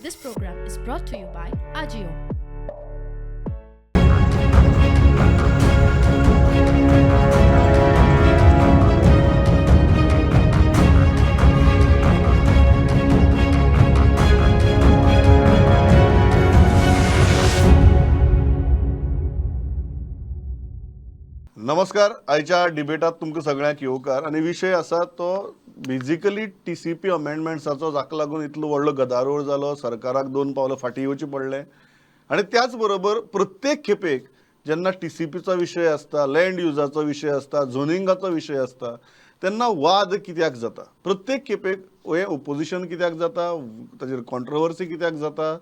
This program is brought to you by AJIO. नमस्कार. आयच्या डिबेटात तुमकां सगळ्यांक येवकार आनी विशय आसा तो बेजिकली टीसीपी अमेंडमेंट्साचो, जाका लागून इतलो व्हडलो गदारोळ जालो, सरकाराक दोन पावलां फाटीं येवचें पडलें. आनी त्याच बरोबर प्रत्येक खेपेक जेन्ना टीसीपीचो विशय आसता, लँड युजाचो विशय आसता, झोनिंगाचो विशय आसता, तेन्ना वाद कित्याक जाता? प्रत्येक खेपेक हें ओपोजिशन कित्याक जाता, ताजेर कॉन्ट्रोवर्सी कित्याक जाता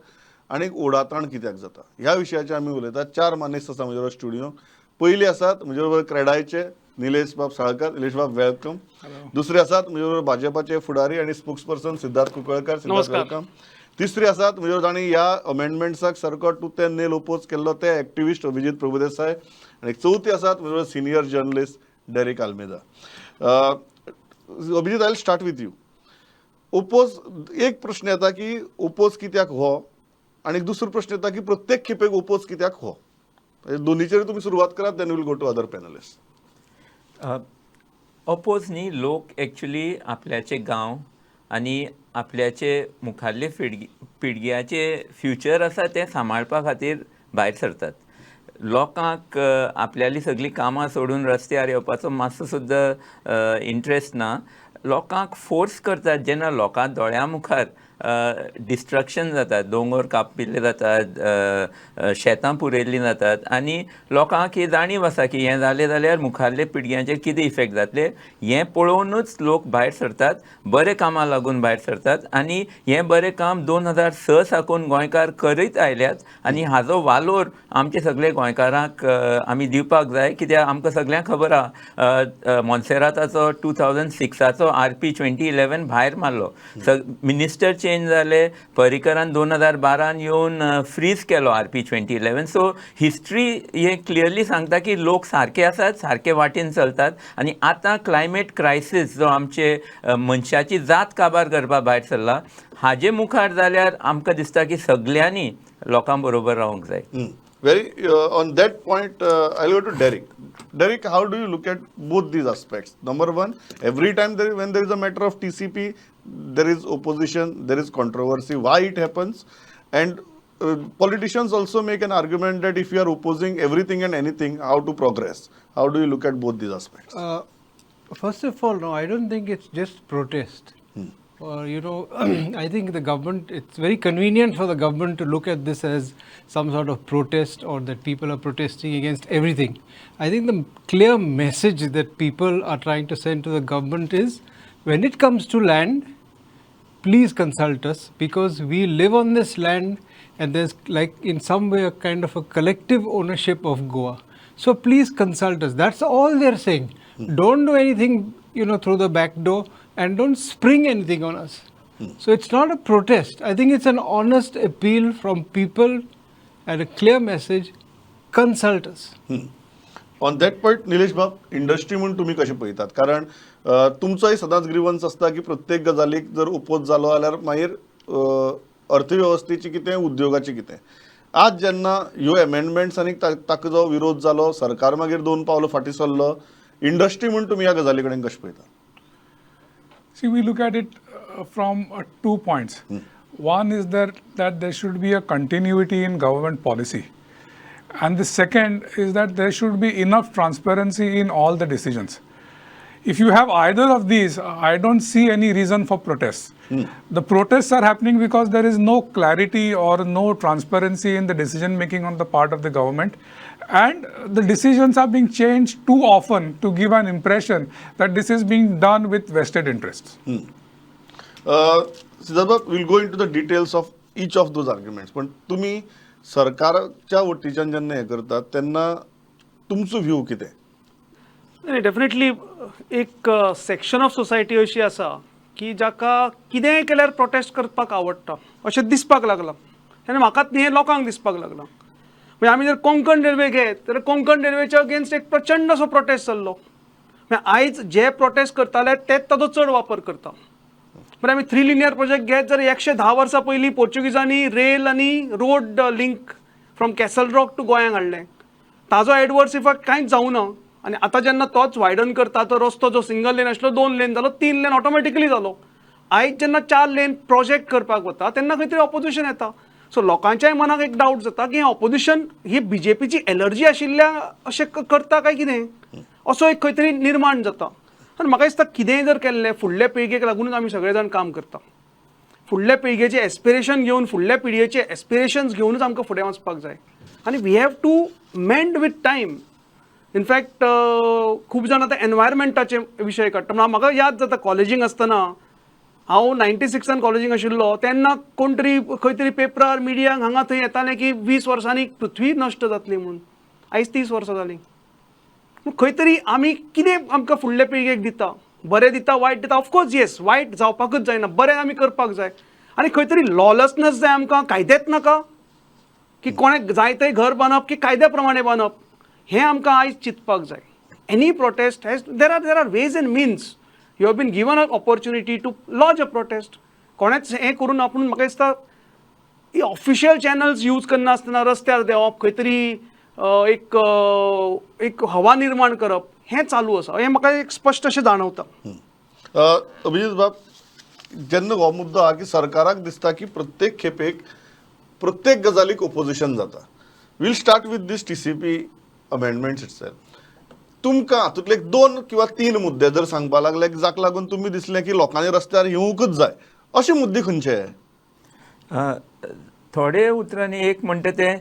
आनी ओडाताण कित्याक जाता, ह्या विशयाचेर आमी उलयतात. चार मानेस्त आसा म्हज्या स्टुडियो. पयली आसात म्हजे बरोबर क्रेडायचे निलेश बाब साळकर. निलेश बाब, welcome. दुसरे आसात म्हजे बरोबर भाजपाचे फुडारी आनी spokes person Siddharth Kunkalkar. Siddharth, welcome. तिसरे आसात म्हजे बरोबर जांणी ह्या अमेंडमेंट्साक सारको टूथ एंड नेल ओपोज केल्लो ते एक्टिविस्ट अभिजीत प्रभुदेसाय. आनी चवथी आसात म्हजे बरोबर senior journalist Derick Almeida. Abhijit, I start with you. Oppose, एक प्रश्न येता की ओपोज कित्याक हो आनी दुसरो प्रश्न येता की प्रत्येक खेपेक ओपोज कित्याक हो. दोनीचेर तुमी सुरवात करात, then we'll go to other panelist. Oppose न्ही, लोक एक्चुली आपल्याचे गांव आनी आपल्याचे मुखारले पिळगी पिळग्याचे फ्युचर आसा तें सांबाळपा खातीर भायर सरतात. लोकांक आपल्याली सगळीं कामां सोडून रस्त्यार येवपाचो मातसो सुद्दां इंट्रस्ट ना. लोकांक फोर्स करतात. जेन्ना लोकां दोळ्या मुखार डिस्ट्रक्शन जाता, दोंगर कापिल्ले जातात, शेतां पुरयल्लीं जातात आनी लोकांक ही जाणीव आसा की हें जालें जाल्यार मुखारले पिळग्यांचेर कितें इफेक्ट जातले, हें पळोवनूच लोक भायर सरतात, बरे कामां लागून भायर सरतात. आनी हें बरें काम 2006 साकून गोंयकार करीत आयल्यात आनी हाजो वालोर आमचे सगळे गोंयकारांक आमी दिवपाक जाय, कित्याक आमकां सगळ्यांक खबर आहा, मोन्सेराताचो 2006चो आरपी 2011 भायर मारलो, मिनिस्टर चेंज जाले, पर्रीकरान 2012न येवन फ्रीज केलो आरपी 2011. सो हिस्ट्री हे क्लियरली सांगता की लोक सारके आसात, सारके वाटेन चलतात. आनी आतां क्लायमेट क्रायसीस जो आमचे मनशाची जात काबार करपा भायर सरला, हाजे मुखार जाल्यार आमकां दिसता की सगल्यांनी लोकां बरोबर रावंक जाय. Very on that point, I'll go to Derek. Derek, how do you look at both these aspects? Number one, every time when there is a matter of TCP, there is opposition, there is controversy. Why it happens? And politicians also make an argument that if you are opposing everything and anything, how to progress? How do you look at both these aspects? First of all, no, I don't think it's just protest. Or, I think the government, it's very convenient for the government to look at this as some sort of protest or that people are protesting against everything. I think the clear message that people are trying to send to the government is, when it comes to land, please consult us, because we live on this land and there's like in some way a kind of a collective ownership of Goa. So please consult us. That's all they're saying. Don't do anything through the back door and don't spring anything on us. So it's not a protest. I think it's an honest appeal from people and a clear message, consult us. On that point, Nilesh Bab, industry म्हूण तुमी कशें पळयतात? कारण तुमचोय सदांच ग्रिवन्स आसता की प्रत्येक गजालीक जर ओपोज जालो जाल्यार मागीर अर्थवेवस्थेची कितें, उद्योगाचें कितें. आज जेन्ना ह्यो एमेंडमेंट्स आनी ताका जो विरोध जालो, सरकार मागीर दोन पावलां फाटीं सरलो, इंडस्ट्री म्हूण तुमी ह्या गजाली कडेन कशें पळयतात? See, we look at it from 2 points. One is that there should be a continuity in government policy. And the second is that there should be enough transparency in all the decisions. If you have either of these, I don't see any reason for protests. The protests are happening because there is no clarity or no transparency in the decision making on the part of the government. And the decisions are being changed too often to give an impression that this is being done with vested interests. Siddharth, we'll go into the details of each of those arguments. पण तुम्ही सरकारच्या वतीच्यान जेन्ना हें करतात तेन्ना तुमचो view कितें? नाही, डेफिनेटली एक सेक्शन ऑफ सोसायटी अशी आसा की जाका कितेंय केल्यार प्रोटेस्ट करपाक आवडटा अशें दिसपाक लागलां. आनी म्हाकाच न्ही, हें लोकांक दिसपाक लागलां. म्हणजे आमी जर कोंकण रेल्वे घेत जाल्यार कोंकण रेल्वेच्या अगेन्स्ट एक प्रचंड असो प्रोटेस्ट चल्लो. म्हणजे आयज जे प्रोटेस्ट करताले तेच ताचो चड वापर करता. बरें, आमी थ्री लिनियर प्रोजेक्ट घेत जाल्यार 110 वर्सां पयलीं पोर्चुगीजांनी रेल आनी road link from Castle Rock to गोंयांक हाडलें. ताजो एडवर्स इफेक्ट कांयच जावना. आनी आतां जेन्ना तोच वायडन करता, तो रस्तो जो सिंगल लेन आशिल्लो दोन लेन जालो, तीन लेन ऑटोमॅटिकली जालो. आयज जेन्ना चार लेन प्रोजेक्ट करपाक वता तेन्ना खंय तरी ऑपोजिशन येता. सो लोकांच्याय मनाक एक डावट जाता की हें ऑपोजिशन ही बीजेपीची एलर्जी आशिल्ल्या अशें करता काय कितें, असो एक खंय तरी निर्माण जाता. आनी म्हाका दिसता कितेंय जर केल्लें, फुडल्या पिळगेक लागूनच आमी सगळे जाण काम करता. फुडल्या पिळगेचें एस्पिरेशन घेवन, फुडल्या पिळगेचे एस्पिरेशन्स घेवनूच आमकां फुडें वचपाक जाय आनी we have to mend with time. In fact, खूब जाण आतां एनवायरमेंटाचे विशय काडटा. म्हणून म्हाका याद जाता, कॉलेजींक आसतना, हांव 96 कॉलेजींक आशिल्लो तेन्ना, कोण तरी खंय तरी पेपरार, मिडियांक हांगा थंय येतालें की 20 वर्सांनी पृथ्वी नश्ट जातली म्हणून. आयज 30 वर्सां जालीं. पूण खंय तरी आमी कितें आमकां फुडल्या पिळगेक दिता? बरें दिता, वायट दिता? ऑफकोर्स येस, वायट जावपाकूच जायना, बरें आमी करपाक जाय. आनी खंय तरी लॉलसनेस जाय आमकां, कायदेच नाका की कोणें जाय तें घर बांदप की कायद्या प्रमाणे बांदप, हें आमकां आयज चिंतपाक जाय. Any protest has there are ways and means. You have been given a opportunity to lodge a protest. कोणेच हें करून, पूण म्हाका दिसता ही ऑफिशियल चॅनल्स यूज करनासतना रस्त्यार देंवप, खंय तरी एक हवा निर्माण करप हें चालू आसा, हें म्हाका एक स्पश्ट अशें जाणवता. अभिजित बाब, जेन्ना हो मुद्दो आहा की सरकाराक दिसता की प्रत्येक खेपेक प्रत्येक गजालीक ओपोजिशन जाता, we'll start with this TCP amendments itself. तुमकां हातूंतले एक दोन किंवा तीन मुद्दे जर सांगपा लागले जाका लागून तुमी दिसलें की लोकांनी रस्त्यार येवंकच जाय, अशे मुद्दे खंयचे? थोडे उतरांनी एक म्हणटा ते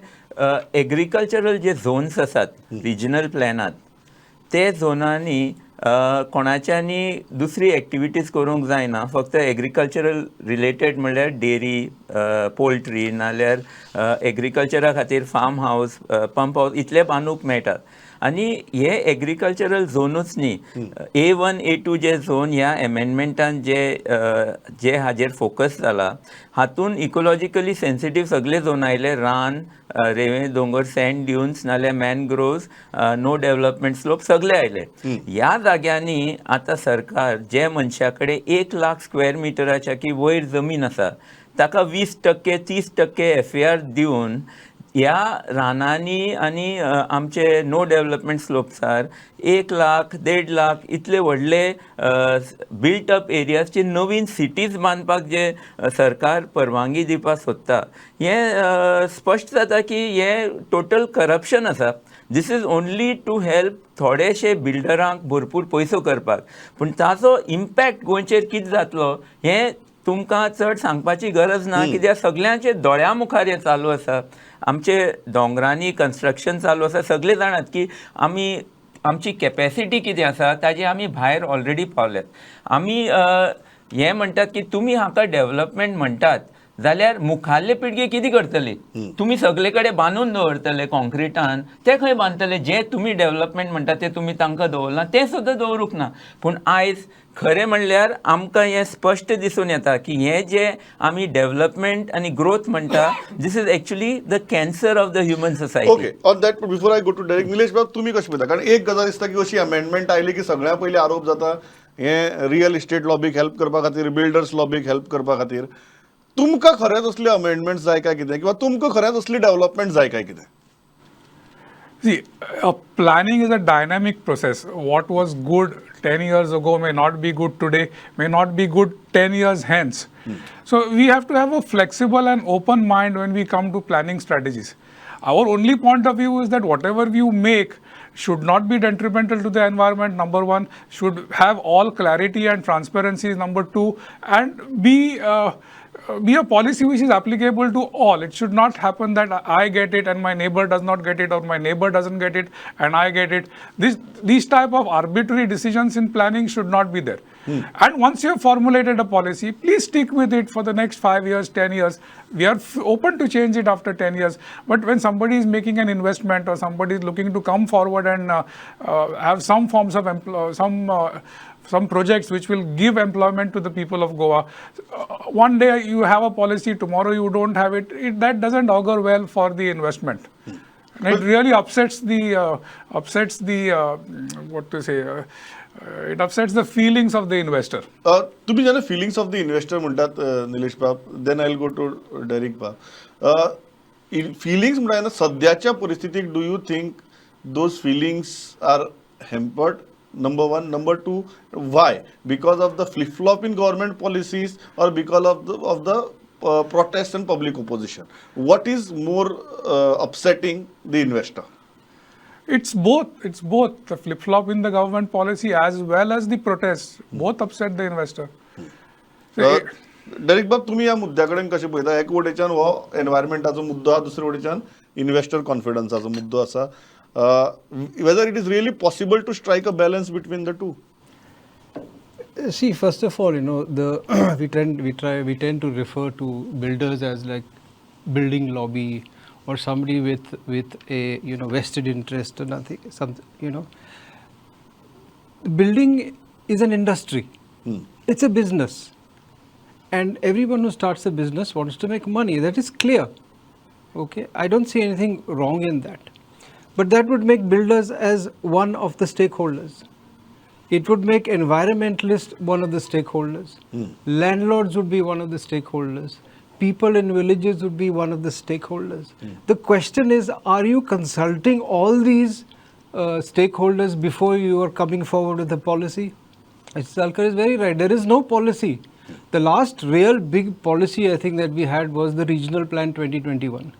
एग्रीकल्चरल जे झोन्स आसात रिजनल प्लॅनात, ते झोनांनी कोणाच्यांनी दुसरी एक्टिविटीज करूंक जायना, फक्त एग्रीकल्चरल रिलेटेड, म्हणल्यार डेरी, पोल्ट्री, नाल्यार एग्रीकल्चरा खातीर फार्म हावस, पंप हावस इतले बांदूंक मेळटा. आनी हे एग्रीकल्चरल झोनूच न्ही, ए 1 ए 2 जे झोन ह्या एमेंडमेंटान जे हाजेर फोकस जाला, हातून इकोलॉजिकली सेन्सिटीव सगळे झोन आयले: रान, रेंवे दोंगर, सँड ड्युन्स, नाल्यार मॅनग्रोव्स, नो डेव्हलपमेंट स्लोप सगळे आयले. ह्या जाग्यांनी आतां सरकार जे मनशा कडेन 1 लाख स्क्वेअर मिटराच्या की वयर जमीन आसा ताका 20%, 30% एफएआर दिवन ह्या रानांनी आनी आमचे नो डेव्हलपमेंट स्लोप्सार 1 लाख, 1.5 लाख इतले व्हडले बिल्ट अप एरियाजची नवीन सिटीज बांदपाक जे सरकार परवानगी दिवपाक सोदता, हें स्पश्ट जाता की हें टोटल करप्शन आसा. This is only to help थोडेशे बिल्डरांक भरपूर पयसो करपाक. पूण ताचो इम्पॅक्ट गोंयचेर कितें जातलो हें तुमकां चड सांगपाची गरज ना, कित्याक सगल्यांचे दोळ्या मुखार हें चालू आसा. आमचे दोंगरांनी कन्स्ट्रक्शन चालू आसा. सगळे जाणात की आमी आमची कॅपॅसिटी कितें आसा ताजी आमी भायर ऑलरेडी पावल्यात. आमी हें म्हणटात की तुमी हाका डेव्हलपमेंट म्हणटात जाल्यार मुखाल्ले पिळगे कितें करतली? तुमी सगळे कडेन बांदून दवरतले कॉन्क्रिटान, ते खंय बांदतले? जे तुमी डेव्हलपमेंट म्हणटा ते तुमी तांकां दवरलां, तें सुद्दां दवरूंक ना. पूण आयज खरें म्हणल्यार आमकां हें स्पश्ट दिसून येता की हें जें आमी डेव्हलपमेंट आनी ग्रोथ म्हणटा, this is actually the cancer of the human society. Okay, on that, before I go to Derek, Nilesh बाब, तुमी कशें पळयता? कारण एक गजाल दिसता की अशी अमेंडमेंट आयली की सगळ्या पयलीं आरोप जाता हे रियल इस्टेट लॉबीक हेल्प करपा खातीर, बिल्डर्स लॉबीक हेल्प करपा खातीर. तुमकां खरेंच असले अमेंडमेंट जाय काय कितें, किंवा तुमकां खरेंच असली डेव्हलपमेंट जाय काय कितें? See, planning is a dynamic process. What was good 10 years ago may not be good today, may not be good 10 years hence. So, we have to have a flexible and open mind when we come to planning strategies. Our only point of view is that whatever you make should not be detrimental to the environment, number one, should have all clarity and transparency, number two, and be a policy which is applicable to all. It should not happen that I get it and my neighbor does not get it, or my neighbor doesn't get it and I get it. These type of arbitrary decisions in planning should not be there. And once you have formulated a policy, please stick with it for the next 5 years, 10 years. We are open to change it after 10 years. But when somebody is making an investment or somebody is looking to come forward and have some forms of some projects which will give employment to the people of Goa. One day you have a policy, tomorrow you don't have it. That doesn't augur well for the investment. And it really upsets the what to say, it upsets the feelings of the investor. तुम्ही जेन्ना feelings of the investor म्हणटात निलेश बाब, then I go to Derek बाब. Feelings म्हणटा तेन्ना सद्याच्या परिस्थितीक do you think those feelings are hampered, number one? Number two, why? Because of the flip flop in government policies or because of the protest and public opposition? What is more upsetting the investor? It's both. It's both the flip flop in the government policy as well as the protests. Both upset the investor. So, Derek बाब, तुमी ह्या मुद्द्या कडेन कशें पळयता? एक वटेच्यान हो एनवायरमेंटाचो मुद्दो आहा, दुसरे वटेच्यान इन्व्हेस्टर कॉन्फिडन्साचो मुद्दो आसा, whether it is really possible to strike a balance between the two? See, first of all, the we tend to refer to builders as like building lobby or somebody with a vested interest or nothing. Some. Building is an industry. It's a business, and everyone who starts a business wants to make money. That is clear. Okay, I don't see anything wrong in that, but that would make builders as one of the stakeholders. It would make environmentalists one of the stakeholders. Landlords would be one of the stakeholders. People in villages would be one of the stakeholders. The question is, are you consulting all these stakeholders before you are coming forward with a policy? Mr. Salkar is very right. There is no policy. The last real big policy, I think, that we had was the Regional Plan 2021,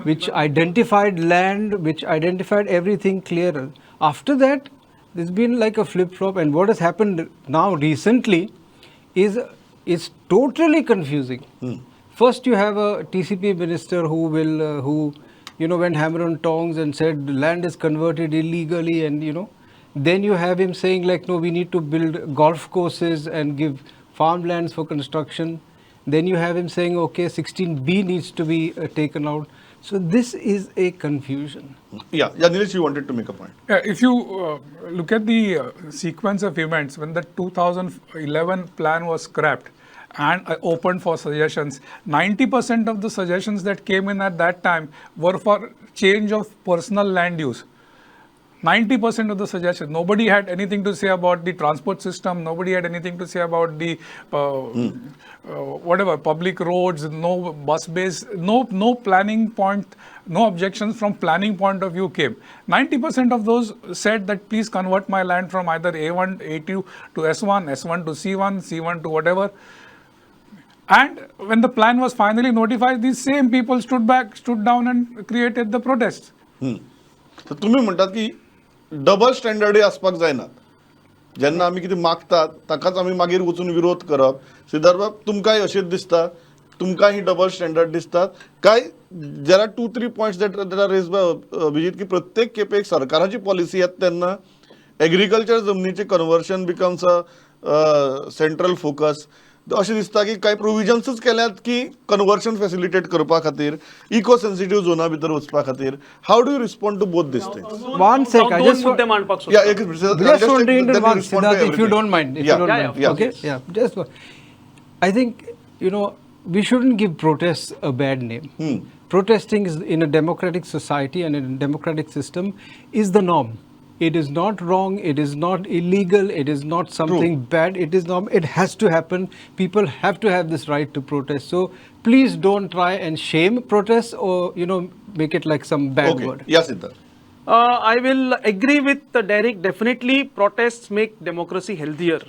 which identified land, which identified everything clearer. After that, there's been like a flip flop, and what has happened now recently is totally confusing. First, you have a TCP minister who went hammer on tongs and said land is converted illegally, and then you have him saying like, no, we need to build golf courses and give farmlands for construction. Then you have him saying, okay, 16B needs to be taken out. So this is a confusion. Yeah, Nilesh, you wanted to make a point. Yeah, if you look at the sequence of events, when the 2011 plan was scrapped and opened for suggestions, 90% of the suggestions that came in at that time were for change of personal land use. 90% of the suggestions. Nobody had anything to say about the transport system. Nobody had anything to say about the whatever public roads. No bus base. No planning point. No objections from planning point of view came. 90% of those said that please convert my land from either A1, A2 to S1, S1 to C1, C1 to whatever. And when the plan was finally notified, these same people stood back, stood down, and created the protests. तर तुम्ही म्हणटात की double स्टँडर्डय आसपाक जायना, जेन्ना आमी कितें मागतात ताकाच आमी मागीर वचून विरोध करप. सिद्धार्थ बाब, तुमकांय अशेंच दिसता? तुमकां ही डबल स्टँडर्ड दिसतात काय? There are two three points that are raised by Abhijit की प्रत्येक खेपेक सरकाराची पॉलिसी येता तेन्ना agriculture जमनीचें conversion becomes a central focus. अशें दिसता की कांय प्रोविजन्सूच केल्यात की कन्वर्शन फॅसिलिटेट करपा खातीर, इको सेन्सिटीव झोना भितर वचपा खातीर. How do you respond to both these things? One sec, I दोन just मुद्दे मांडपाक सोदता. या, एक minute. Just want to interrupt, Siddharth, if you don't mind. If you don't Yeah, mind. Yeah. Okay? Yeah. Just one. I think, we shouldn't give protests a bad name. Protesting is in a democratic society and in a democratic system is the norm. It is not wrong, it is not illegal, it is not something bad, it is norm. It has to happen. People have to have this right to protest. So please don't try and shame protests or make it like some bad okay word. या Siddharth. I will agree with Derek. Definitely, protests make democracy healthier.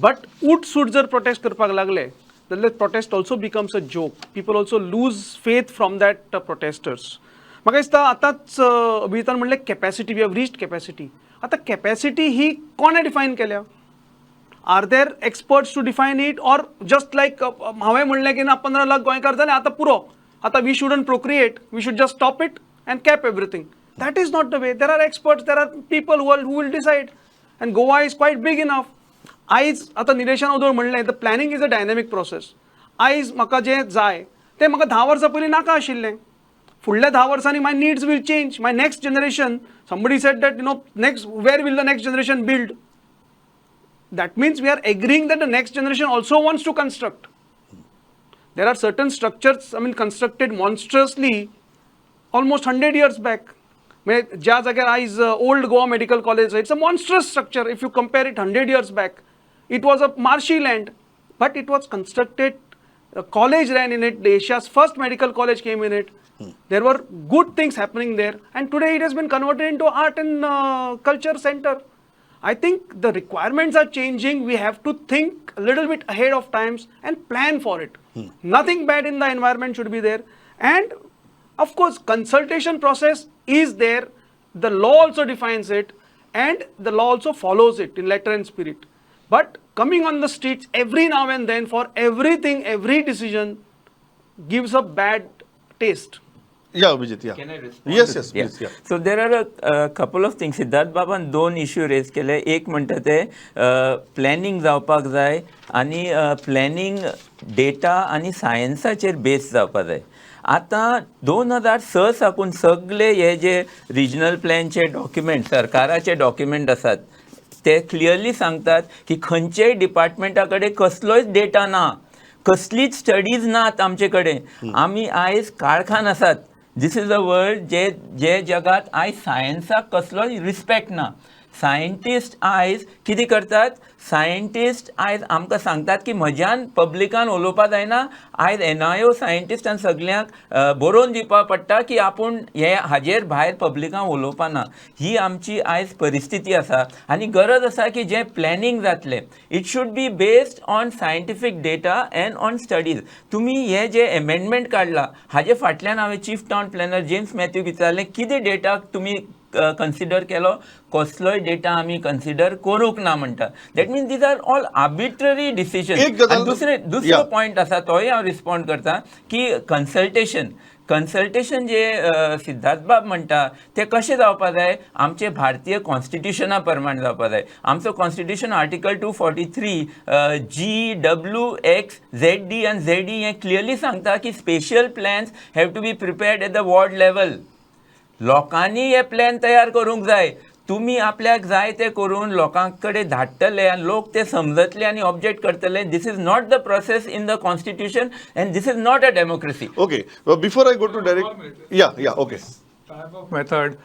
But उठसूट जर protest करपाक लागले जाल्यार protest also becomes a joke. People also lose faith from that protesters. म्हाका दिसता आतांच अभिजितान म्हणलें capacity, we have reached capacity. आतां कॅपॅसिटी ही कोणें डिफायन केल्या? Are there experts to define it or just like हांवें म्हणलें की ना, 15 लाख गोंयकार जाले, आतां पुरो, आतां we shouldn't procreate, we should just stop it and cap everything? That is not the way. There are experts, there are people who will decide, and Goa is quite big enough. आयज आतां निलेशान वदोळ म्हणलें, the planning is a dynamic process. आयज म्हाका जें जाय तें म्हाका 10 वर्सां पयलीं नाका आशिल्लें. फुडल्या 10 वर्सांनी my needs will change. My next generation, somebody said that next, where will the next generation build? That means we are agreeing that the next generation also wants to construct. There are certain structures, I mean, constructed monstrously almost 100 years back. म्हणजे ज्या जाग्यार आयज old Goa medical college, it's a monstrous structure. If you compare it 100 years back, it was a marshy land, but it was constructed. A college ran in it. The Asia's first medical college came in it. There were good things happening there, and today it has been converted into art and culture center. I think the requirements are changing. We have to think a little bit ahead of times and plan for it. Nothing bad in the environment should be there, and of course, consultation process is there. The law also defines it, and the law also follows it in letter and spirit. But coming on the streets every now and then for everything, every decision, gives a bad taste. Yeah, Abhijit, yeah. Can I respond? Yes, yes, please, yeah. So there are a couple of things. Siddharth बाबान दोन issue rays केले. एक म्हणटा ते planning जावपाक जाय आनी planning data आनी सायन्साचेर बेस जावपाक जाय. आतां 2006 साकून सगळे हे जे रिजनल प्लॅनचे डॉक्युमेंट, सरकाराचे डॉक्युमेंट आसात, ते क्लियरली सांगतात की खंयच्याय डिपार्टमेंटा कडेन कसलोच डेटा ना, कसलीच स्टडीज नात आमचे कडेन. आमी आयज काळखान आसात. This is a world जे जे जगात आयज सायन्साक कसलोच रिस्पेक्ट ना. सायंटिस्ट आयज कितें करतात? सायंटिस्ट आयज आमकां सांगतात की म्हज्यान पब्लिकान उलोवपा जायना. आयज एनआयओ सायंटिस्टान सगल्यांक बरोवन दिवपा पडटा की आपूण हे हाजेर भायर पब्लिकान उलोवपा ना. ही आमची आयज परिस्थिती आसा आनी गरज आसा की जें प्लॅनिंग जातलें, it should be based on scientific data and on studies. तुमी हे जे एमेंडमेंट काडला, हाजे फाटल्यान हांवें चीफ टावन प्लॅनर जेम्स मॅथ्यूक विचारलें, कितें डेटा तुमी कन्सिडर केलो? कसलोय डेटा आमी कन्सिडर करूंक ना म्हणटा. That means these are all arbitrary decision. एक गजाल- दुसरे दुसरो पॉयंट आसा, तोय हांव रिस्पॉन्ड करता की कन्सल्टेशन. कन्सल्टेशन जे सिद्धार्थ बाब म्हणटा ते कशें जावपा जाय? आमचे भारतीय कॉन्स्टिट्युशना प्रमाण जावपा जाय. आमचो constitution Article 243 G, W, X, Z, D आनी झेड ई हे क्लियरली सांगता की spatial plans have to be prepared at the ward level. लोकांनी हे प्लॅन तयार करूंक जाय. तुमी आपल्याक जाय ते करून लोकां कडेन धाडटले आनी लोक ते समजतले आनी ऑब्जेक्ट करतले. This is not the process in the constitution and this is not a democracy. Okay, well, before I go to Derek, yeah, okay. Type of method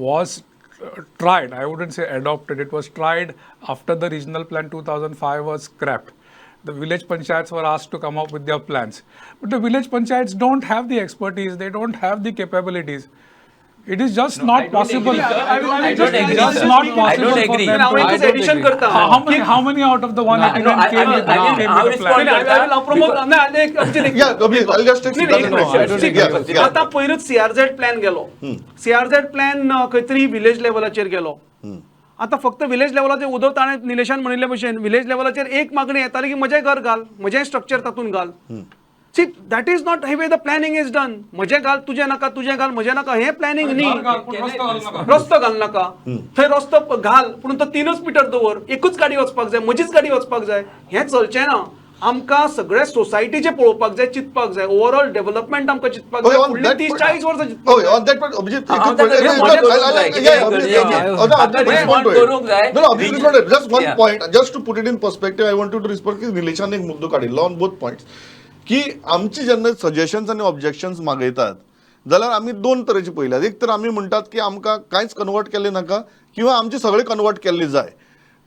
was tried. I wouldn't say adopted. It was tried after the regional plan 2005 was scrapped. The village panchayats were asked to come up with their plans. But the village panchayats don't have the expertise, they don't have the capabilities. It is just I not don't possible. agree, sir. I It will is just- just just not speak- I possible don't for agree. them हांव to. एकच I don't addition agree. करता. How many out of the 189 No, I came will- with, I will- came I with will a plan? respond. I will promote. नाही, नाही, अभिजित, एक- Yeah, Abhijit, I'll just take नाही, नाही, Siddharth एक and minute. Abhijit. See, Yeah, yeah. आतां पयरूच CRZ plan गेलो. CRZ plan खंय तरी विलेज लेवलाचेर गेलो. आतां फक्त विलेज लेवलाचेर उदव ताणें निलेशान म्हणिल्ले भशेन विलेज लेवलाचेर एक मागणी येताली की म्हजें घर घाल, म्हजें स्ट्रक्चर तातूंत घाल. See, that is not way the planning is done. म्हजें घाल, तुजें नाका, तुजें घाल, म्हजें नाका, हें प्लॅनिंग न्ही. रस्तो घाल नाका, थंय रस्तो घाल, पूण तो 3च मिटर दवर, एकूच गाडी वचपाक जाय, म्हजीच गाडी वचपाक जाय, हें चलचें ना. आमकां सगळे सोसायटीचें पळोवपाक जाय, चिंतपाक जाय, ओवरऑल डेव्हलपमेंट आमकां चिंतपाक जाय. फुडलीं 30-40 वर्सां चिंतपाक जाय. On that point, Abhijit, हांव एकच ताका point- respond करूंक जाय, कित्याक गरजेचें. respond to it. करूंक जाय. No, Abhijit, respond to it. Just one point, just to put it in perspective, I wanted to respond की निलेशान एक मुद्दो काडिल्लो ऑन बोथ पॉइंट्स की आमची जेन्ना सजेशन्स आनी ऑब्जेक्शन्स मागयतात जाल्यार आमी दोन तरेचे पळयल्यात. एक तर आमी म्हणटात की आमकां कांयच कन्वर्ट केल्लें नाका किंवा आमचे सगळे कन्वर्ट केल्ले जाय.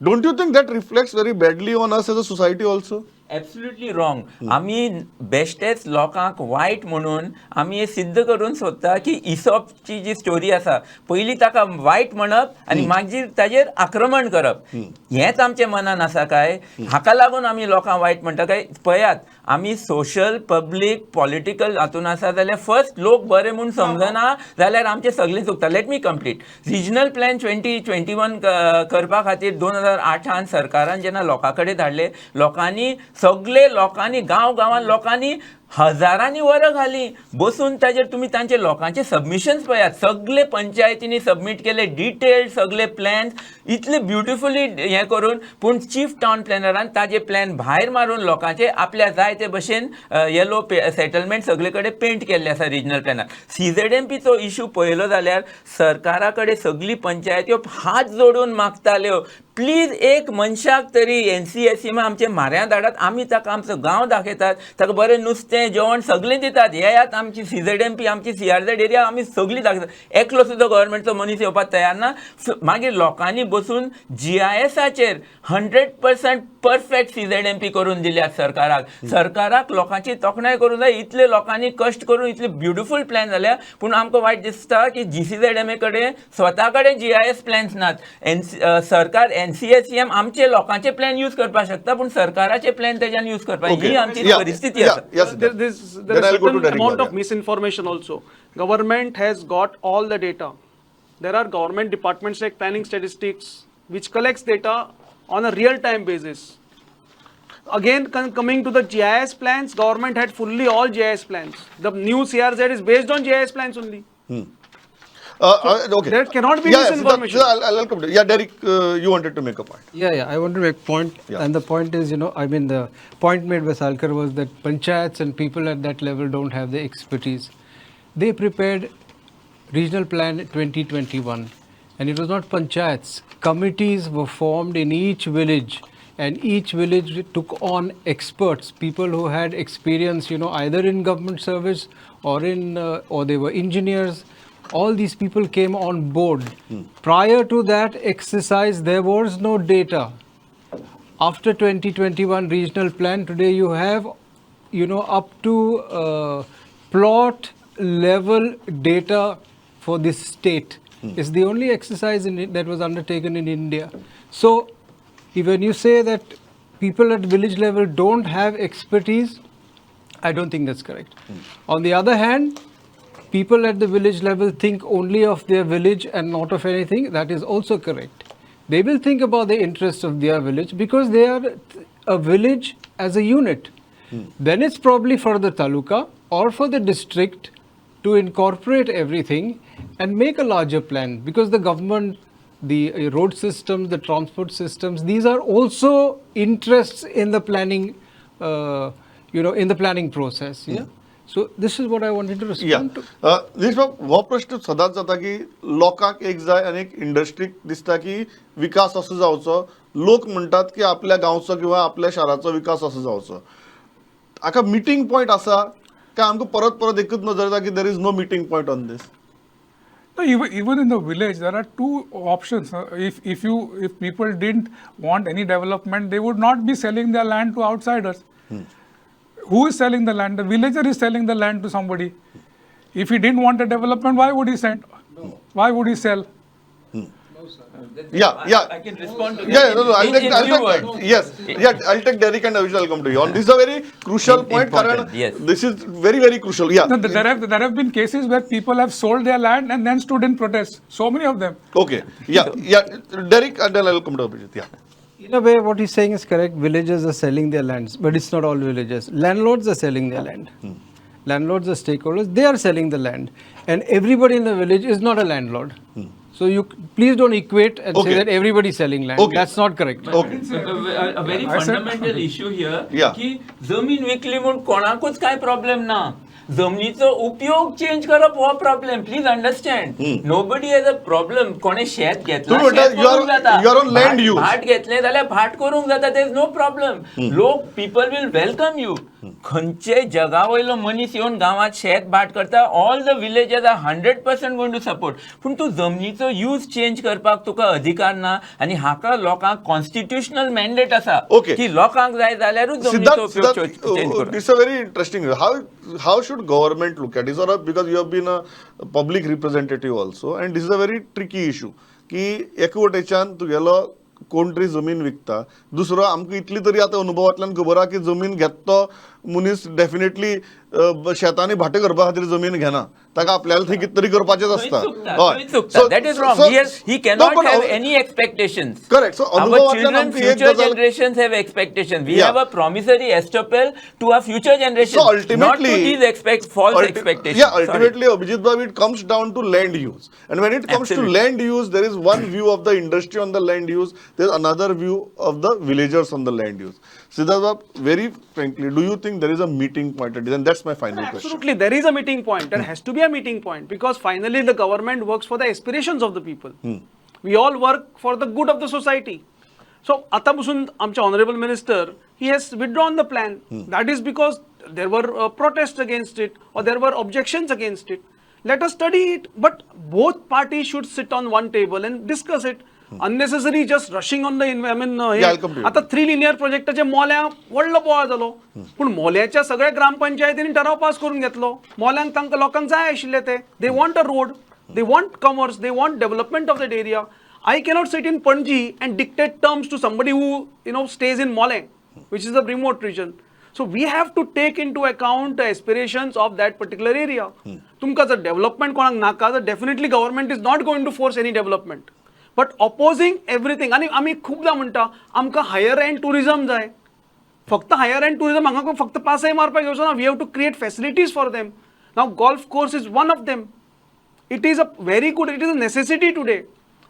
Don't you think that reflects very badly on us as a society also? Absolutely wrong. आमी बेश्टेच लोकांक वायट म्हणून आमी हें सिद्ध करून सोदता की इसॉपची जी स्टोरी आसा, पयली ताका वायट म्हणप आनी मागीर ताजेर आक्रमण करप, हेंच आमच्या मनान आसा काय? हाका लागून आमी लोकांक वायट म्हणटा काय? पळयात, आमी सोशल, पब्लीक, पॉलिटिकल हातून आसा जाल्यार फर्स्ट लोक बरे म्हूण समजना जाल्यार आमचें सगळें चुकता. Let me complete. Regional plan 2021 करपा खातीर 2008 सरकारान जेन्ना लोकां कडेन धाडले, लोकांनी, सगळे लोकांनी, गांव गांवान लोकांनी हजारांनी वरां घाली बसून ताजेर. तुमी तांचे लोकांचे सबमिशन्स पळयात. सगळे पंचायतींनी सबमीट केले डिटेल्ड सगळे प्लॅन्स, इतले ब्युटिफुली हें करून. पूण चीफ टावन प्लॅनरान ताजे प्लॅन भायर मारून लोकांचे आपल्या जाय ते भशेन येलो सेटलमेंट सगळे कडेन पेंट केल्ले आसा रिजनल प्लॅनार. सीझेडएमपीचो इशू पळयलो जाल्यार सरकारा कडेन सगळी पंचायत्यो हात जोडून मागताल्यो, प्लीज एक मनशाक तरी एनसीएससी आमचे म्हाऱ्यांत धाडात, आमी ताका आमचो गांव दाखयतात, ताका बरें नुस्तें नुस्तें जेवण सगळें दितात. येयात आमची सीझेडएमपी, आमची सीआरझेड एरिया आमी सगळी दाखयतात. एकलो सुद्दां गव्हर्मेंटचो मनीस येवपाक तयार ना. मागीर लोकांनी बसून जीआयएसाचेर 100% परफेक्ट सीझेडएमपी करून दिल्यात सरकाराक. सरकाराक लोकांची तोखणाय करूंक जाय. इतले लोकांनी कश्ट करून इतले ब्युटिफूल प्लॅन जाल्या, पूण आमकां वायट दिसता की जीसीझेडएमए कडेन स्वता कडेन जीआयएस प्लॅन्स नात. एन सरकार एनसीएससीएम आमचे लोकांचे प्लॅन यूज करपाक शकता, पूण सरकाराचे प्लॅन तेज्यान यूज करपाक, ही आमची परिस्थिती आसा. There, there is certain amount of misinformation also. Government has got all the data. There are government departments like planning statistics which collects data on a real-time basis. Again, coming to the GIS plans, government had fully all GIS plans. The new CRZ is based on GIS plans only. Okay. There cannot be misinformation. Siddharth, I'll come to. Yeah, Derek, you wanted to make a point. Yeah, I want to make a point. Yeah. And the point is, you know, I mean, the point made by Salkar was that panchayats and people at that level don't have the expertise. They prepared Regional Plan 2021, and it was not panchayats. Committees were formed in each village, and each village took on experts, people who had experience, you know, either in government service or in, or they were engineers. All these people came on board. Prior to that exercise, there was no data. After 2021 regional plan, today you have, you know, up to plot level data for this state. It's the only exercise that was undertaken in India. So, when you say that people at village level don't have expertise, I don't think that's correct. On the other hand, people at the village level think only of their village and not of anything. That is also correct. They will think about the interests of their village because they are a village as a unit. Then it's probably for the taluka or for the district to incorporate everything and make a larger plan, because the government, the road systems, the transport systems, these are also interests in the planning, you know, in the planning process. Yeah. So this is what I wanted to respond to. Dinesh, हो प्रश्न सदांच जाता की लोकांक एक जाय आनी एक इंडस्ट्रीक दिसता की विकास असो जावचो. लोक म्हणटात की आपल्या गांवचो किंवा आपल्या शाराचो विकास असो जावचो. हाका मिटींग पॉयंट आसा काय आमकां परत परत एकूच नजर येता की there is no meeting point on this? No, even in the village, there are two options. If people didn't want any development, they would not be selling their land to outsiders. Who is selling the land? The villager is selling the land to somebody. If he didn't want a development, why would he send? No. Why would he sell? Yeah. I can respond to that. Yeah, no, I'll in take, in I'll few take, words. Yes, yeah, I'll take Derek and Avishal, I'll come to you. On this is a very crucial point, Important, Karan. Yes. This is very, very crucial. Yeah. No, there have been cases where people have sold their land and then stood in protest. So many of them. Okay. Yeah. Derek, and then I'll come to Abhijit. Yeah. In a way, what he's saying is correct. Villagers are selling their lands, but it's not all villagers. Landlords are selling their land. Landlords are stakeholders. They are selling the land. And everybody in the village is not a landlord. So you please don't equate and Okay. say that everybody is selling land. Okay. That's not correct. Okay. A very I said- fundamental issue here Yeah. की जमीन विकली म्हूण कोणाकूच काय problem ना. जमनीचो उपयोग change करप हो problem. Please understand, nobody has a problem. कोणे शेत घेतलां, तुम्ही म्हणता, शेत करूंक जाता. You are on land use. भाट घेतलें जाल्यार भाट करूंक जाता. There is no problem. लोक, people will welcome you. खंयचे जगा वयलो मनीस येवन गांवांत शेत भाट करता, all the villages are 100% going to support. पूण तूं जमनीचो यूज चेंज करपाक तुका अधिकार ना आनी हाका लोकांक कॉन्स्टिट्युशनल मॅन्डेट आसा की लोकांक जाय जाल्यारूच जमनीचो Siddharth, उपयोग चेंज करूं. This a very interesting. How should government look at this? Or because you have been a public representative also, and this is a very tricky issue. की एका वटेच्यान तुगेलो कोण तरी जमीन विकता, दुसरो आमकां इतली तरी आतां अनुभवांतल्यान खबर आहा की जमीन घेता तो मनीस डेफिनेटली शेतांनी भाटां करपा खातीर जमीन घेना. ताका आपल्याला थंय कितें तरी करपाचेंच आसता. हय, चुकता. That is wrong. He cannot have any expectations. Correct. So our अनुभवांतल्यान children, आमकां एक future गजाल generations have expectations. We Yeah. have a promissory estoppel to our future generations. So ultimately, not to these false expectations. Yeah, Sorry. Ultimately, Abhijit Bhai, it comes down to land use. And when it comes to Absolutely. Land use, there is one view of the industry on the land use, there is another view of the villagers on the land use. Siddharth Bab, very frankly, do you think there is a meeting point at this? And that's my final question. Absolutely, there is a meeting point. There has to be a meeting point because finally the government works for the aspirations of the people. We all work for the good of the society. So, आता पासून आमचे honorable minister, he has withdrawn the plan. That is because There were protest against it or there were objections against it. Let us study it, but both parties should sit on one table and discuss it. Unnecessary just rushing on the, I mean, Yeah, I'll come to you. आता three linear प्रोजेक्टाचे मोल्या व्हडलो बोवाळ जालो, पूण मोल्याच्या सगळ्या ग्रामपंचायतींनी ठराव pass करून घेतलो. मोल्यांक तांकां लोकांक जाय आशिल्ले ते. They want a road, they want commerce, they want development of that area. I cannot sit in Panaji and dictate terms to somebody who stays in Mollem, which is a remote region. So we have to take into account the aspirations of that particular area. तुमकां जर development कोणाक नाका तर definitely government is not going to force any development, but opposing everything. आनी आमी खुबदां म्हणटा आमकां हायर एंड टुरिजम जाय. फक्त हायर एंड टुरिजम हांगा फक्त पासय मारपाक येवचो ना. We have to create facilities for them. Now golf course is one of them. It is a very good, it is a necessity today.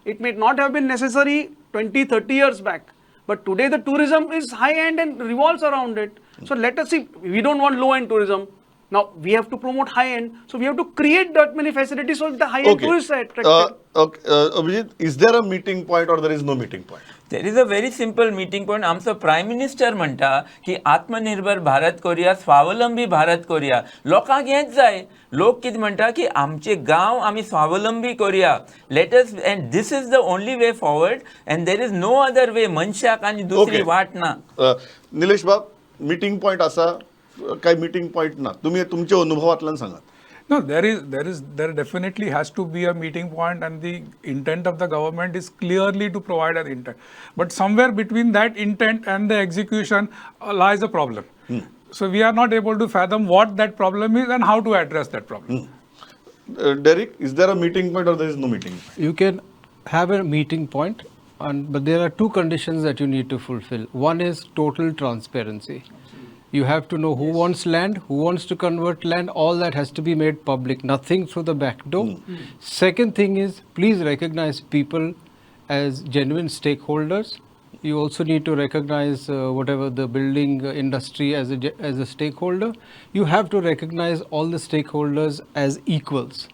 It may not have been necessary 20, 30 years back, but today the tourism is high end and revolves around it. So let us see, we don't want low end tourism. Now we have to promote high end, so we have to create that many facilities so the high end tourists are attracted. Okay, Abhijit, is there a meeting point or there is no meeting point? There is a very simple meeting point. आमचो prime minister म्हणटा की आत्मनिर्भर भारत करुया, स्वावलंबी भारत करुया. लोकांक हेंच जाय. लोक कितें म्हणटा की आमचे गांव आमी स्वावलंबी करुया. Let us, and this is the only way forward and there is no other way. मनशाक आनी दुसरी वाट ना. निलेश बाब, मिटींग पॉयंट आसा काय मिटींग पॉयंट ना? तुमी तुमच्या अनुभवांतल्यान सांगात. No, there definitely has to be a meeting point, and the intent of the government is clearly to provide an intent. But somewhere between that intent and the execution lies a problem. So we are not able to fathom what that problem is and how to address that problem. Derek, is there a meeting point or there is no meeting point? You can have a meeting point, but there are two conditions that you need to fulfill. One is total transparency. You have to know who wants land, who wants to convert land, all that has to be made public, nothing through the back door. Second thing is, please recognize people as genuine stakeholders. You also need to recognize whatever the building industry as a stakeholder. You have to recognize all the stakeholders as equals.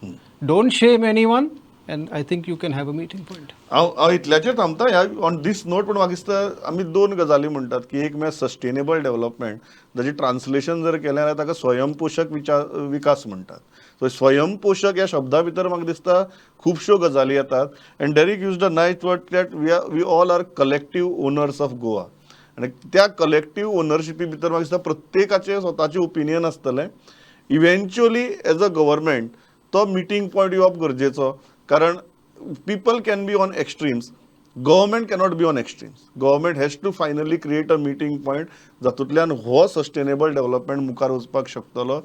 Don't shame anyone, and I think you can have a meeting point. हांव हांव इतल्याचेर थांबता ह्या on दीस note. पूण म्हाका दिसता आमी दोन गजाली म्हणटात की एक म्हळ्यार सस्टेनेबल डेव्हलपमेंट, जाची ट्रान्सलेशन जर केलें जाल्यार ताका स्वयंपोशक विचार विकास म्हणटात. सो स्वयंपोशक ह्या शब्दा भितर म्हाका दिसता खुबश्यो गजाली येतात. And Derek use the nice word that we all are collective owners of Goa. आनी त्या कलेक्टीव ओनरशिपी भितर म्हाका दिसता प्रत्येकाचें स्वताचें ओपिनियन आसतलें. इव्हेंच्युअली एज अ गव्हर्मेंट तो मिटींग पॉयंट येवप गरजेचो, कारण people can be on extremes, government cannot be on extremes. Government has to finally create a meeting point जातूंतल्यान हो सस्टेनेबल डेव्हलपमेंट मुखार वचपाक शकतलो.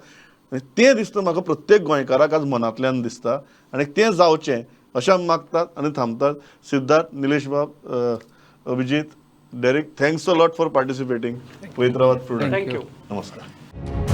आनी तें दिसता म्हाका प्रत्येक गोंयकाराक आज मनांतल्यान दिसता आनी तें जावचें अशें आमी मागतात आनी थांबतात. सिद्धार्थ, निलेश बाब, Abhijeet, Derek, thanks a lot for participating. पळयत रावात प्रुडंट. Thank you. नमस्कार.